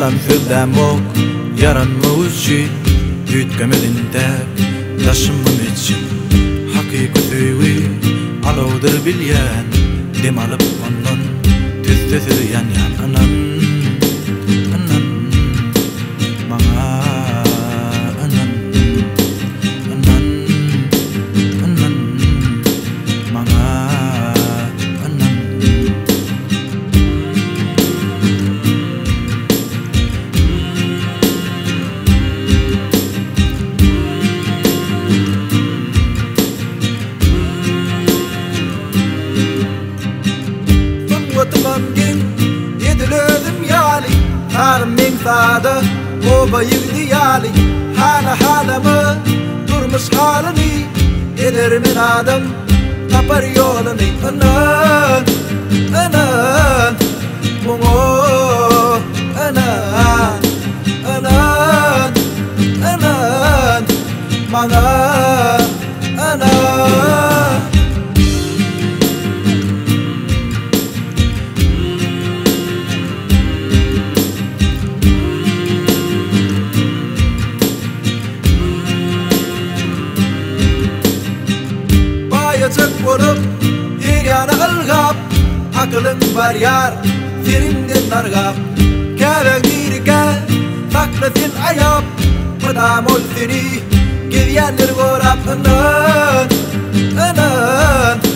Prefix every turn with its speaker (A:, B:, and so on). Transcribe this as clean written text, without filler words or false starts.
A: Ýalan sözlämok ýaranmak üçin Üýtgemez intäk daşymam içim Hakyky söýgi alawdyr bilýän Dem alyp ondan tüssesiz ýanýan Ynan, ynan, maňa ynan Ynan, ynan, maňa ynan. Sungatymam geň, edil özüm ýaly, Halym meň sada, oba ýigdi ýaly, Hala-halama durmuş halyny, Edermen adam tapar ýoluny, Ynan, ynan, muňa ynan, Ynan, ynan, maňa ynan. Baýajak bolup her ýana ylgap, Akylyň barýar seriňden dargap. Käbäň dirikä sakla sen aýap, Mydam ol seni gezýändir gorap. Ynan, ynan!